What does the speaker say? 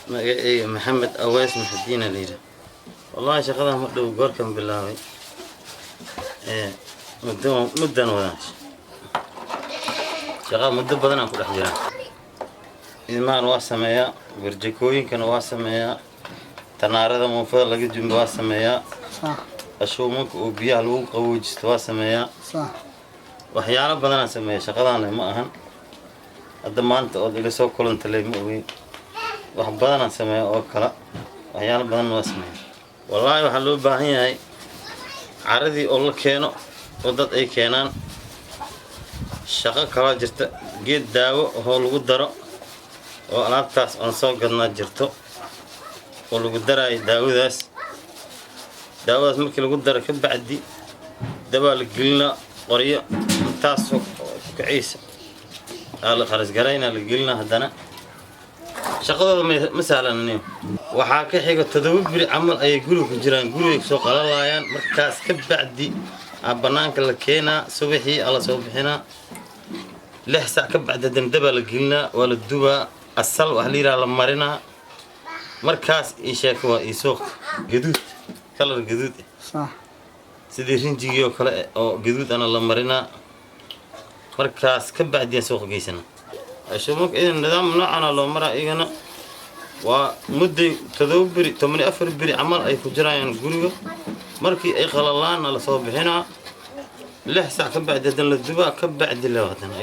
Magaceyga Maxamed Aweys Maxadiina la yidhaah. Wallahi, shaqadan ma dhow goorkan bilaabay ee muddo, muddan wadaa shaqada, muddo badanaan ku dhex jiraa. Ilmahan waa sameeyaa, burjikooyinkana waa sameeyaa, tanaarada muufada laga jumbo waa sameeyaa, ashuumanka oo biyaha lagu qaboojisto waa sameeyaa. Waxyaalo badanaan sameeya. Shaqadaana ma ahan hadda maanta ood ila soo kulantale, ma ogeyn. Wax badanaan sameeya oo kala waxyaalo badanna waa sameeya. Wallaahi, waxaa loo baahan yahay caradii oo la keeno oo dad ay keenaan. Shaqo kaloo jirta, geed daawo oo lagu daro oo alaabtaas oon soo gadnaa jirto oo lagu daraayo daawadaas. Daawadaas markii lagu daro ka bacdi dabaa la gelinaa, qoryo intaasoo ku kacaysa aa la kharasgaraynaa, la gelinaa. Haddana shaqadooda ma sahlanin. Waxaa ka xiga 7 beri camal ayay guriga ku jiraan, gurigay kusoo qalalaayaan. Markaas ka bacdi aa bannaanka la keenaa, subaxii aa la soo bixinaa 6 saac ka bacdi. Haddana dabaa la gelinaa, waa la dubaa, asal wax la yidhaha la marinaa. Markaas ii sheeko waa ii suuq gaduud, kalar gaduud ah, sidii rinjigii oo kale oo gaduud ana la marinaa. Markaas ka bacdiyaan suuqa geysana. Ashuumanka idan nidaam noocana loo maraa. Iyagana waa mudday 7 beri, 14 beri camal ay ku jirayaan guriga. Markii ay qalalaanna lasoo bixinaa, 6 saac ka bacdi haddana la dubaa, ka bacdi le haddana.